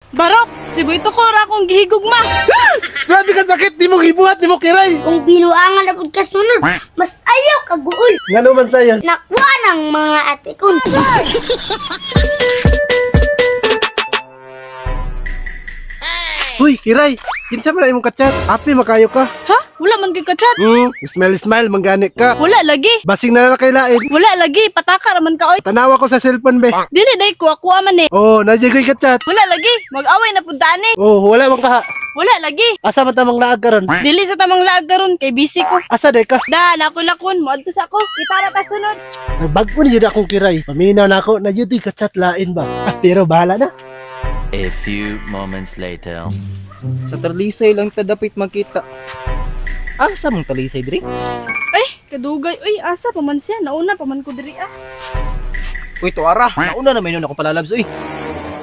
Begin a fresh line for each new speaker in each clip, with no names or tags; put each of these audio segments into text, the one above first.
Barok, si Boy Tukor akong gihigugma.
Grabe ka sakit, di mo gibuhat, di mo kiray.
Kung binuangan na pud ka sunod, mas ayaw kaguol.
Ngano man sayon?
Nakuha ng mga atikon.
Uy, kiray, kinsa man na imong kachat? Happy makayo ka.
Ha? Wala man gyud ka-chat.
Smile smile manggani ka.
Wala lagi.
Basing na lang kay lain.
Wala lagi, pataka raman ka oy.
Tanawa ko sa cellphone be.
Dili day ko ako man eh.
Oh, nandiyan ko'y kachat.
Wala lagi, mag-away na pud taan eh.
Oh, wala man ka.
Wala lagi.
Asa man tamang laag karon?
Dili sa tamang laag karon kay busy ko.
Asa day ka?
Da, nako lakon, moadto sa ako. Kita ra ta sunod.
Nagbago ni jud akong kiray. Paminaw na ako, na jud kachat lain ba? Ah, pero bahala na.
A few moments later.
Sa talisay lang ta dapit magkita. Ah, sa mong talisay diri?
Ay, kadugay. Uy, asa pa man siya? Nauna pa man ko diri ah.
Uy, tuara, nauna na may nun akong palalabs uy.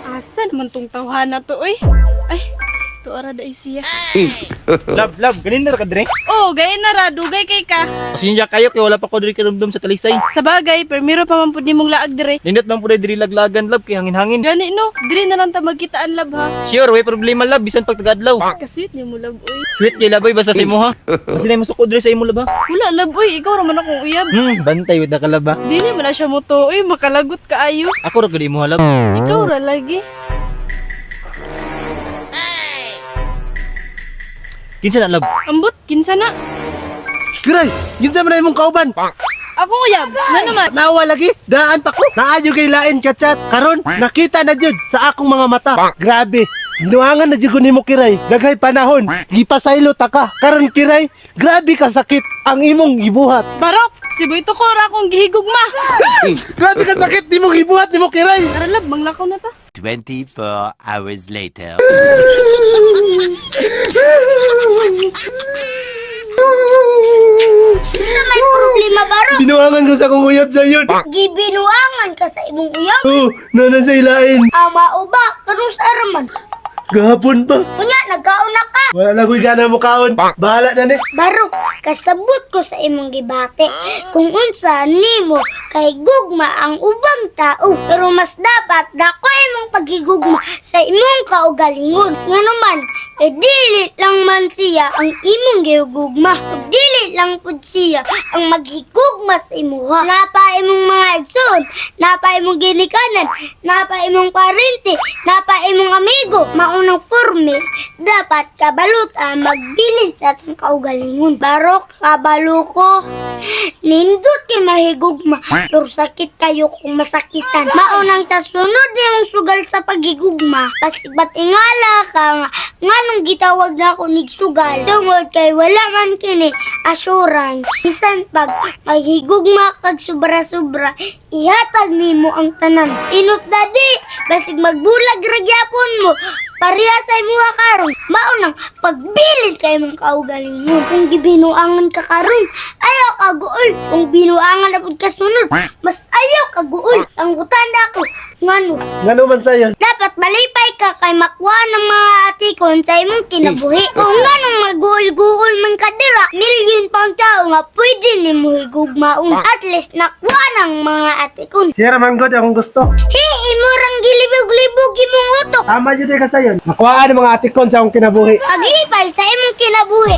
Asa naman tong tawhana to oy? Ay, tuara dai siya.
Love, love, ganin na ra ka diri.
Oh, gay na ra, dugay kay ka.
Pasensya kayo kay wala pa ko diri kadumdum sa talisay.
Sa bagay, permiro pa man pud nimong laag diri.
Nindot man pud diri laglagan love kay hangin-hangin.
Gani no, diri na lang ta magkitaan lab ha.
Sure, way problema love bisan pag tagadlaw.
Kasweet niyo mo lab oy.
Sweet kay laboy basta sa imo ha. Kasi na masuko diri sa imo lab ha.
Wala lab oy, ikaw ra man akong uyab.
Bantay wid na ka lab ha.
Dili man na siya mo to oy, makalagot kaayo.
Ako ra gud imo ha love.
Ikaw ra lagi.
Kinsa na love?
Ambot kinsa na?
Kiray, kinsa man na imong kauban?
Akong uyab. Nga naman.
Nawa lagi, daan pa ko. Naayo kay lain kachat. Karon, nakita na jud sa akong mga mata. Grabe. Ginuangan na jud ko nimo kiray. Daghay panahon, gipasaylo ta ka. Karon kiray, grabe ka sakit ang imong gibuhat.
Barok, si Boy Tukor akong gihigugma.
Grabe ka sakit, di mo gibuhat, di mo kiray.
Tara lab, manglakaw na ta.
24 hours later.
Ito may problema barok.
Binuangan ko sa akong uyab sayon.
Gibinuangan ka sa imong uyab.
Oh, nanan sa ilain.
Ama o ba? Kanus araman.
Gahapon pa.
Unya, nagkaon na ka.
Wala na ko'y gana mo kaon. Bahala na ni.
Barok, kasabot ko sa imong gibate. Kung unsa nimo kay gugma ang ubang tao, pero mas dapat dako imong pagigugma sa imong kaugalingon. Ngano man, eh dili lang man siya ang imong gigugma. Ug dili lang pud siya ang maghigugma sa imuha. Napa imong mga igsoon, napa imong ginikanan, napa imong parente, napa imong amigo. Maunang forme, dapat kabalot ang magbilin sa atong kaugalingon. Barok, kabalo ko. Nindot kay mahigugma, pero sakit kayo kung masakitan. Maunang sa sunod niyang sugal sa pagigugma, pasibat ingala ka nga, nganong gitawag na ako nigsugal. Tungod kay wala man kini assurance. Bisan pag maghigugma kag sobra-sobra, ihatag nimo ang tanan. Inot dadi, basig magbulag ra gyapon mo. Pareha sa imuha karon, maunang pagbilin sa imong kaugalingon. Kung gibinuangan ka karon, ayaw ka guol. Kung binuangan na pud ka sunod, mas ayaw ka guol. Ang na ako, ngano?
Ngano man sayon?
Dapat malipay ka kay makuha ng mga atikon sa imong kinabuhi. Kung nganong maguol-guol man ka dira, milyon pang tao nga pwede nimo higugmaon. At least nakuha ng mga atikon.
Siya man god akong gusto.
Hi, imurang gilibog-libog imong utok.
Tama jud ka sayon. Nakuhaan ang mga atikon sa akong kinabuhi.
Paglipay sa imong kinabuhi.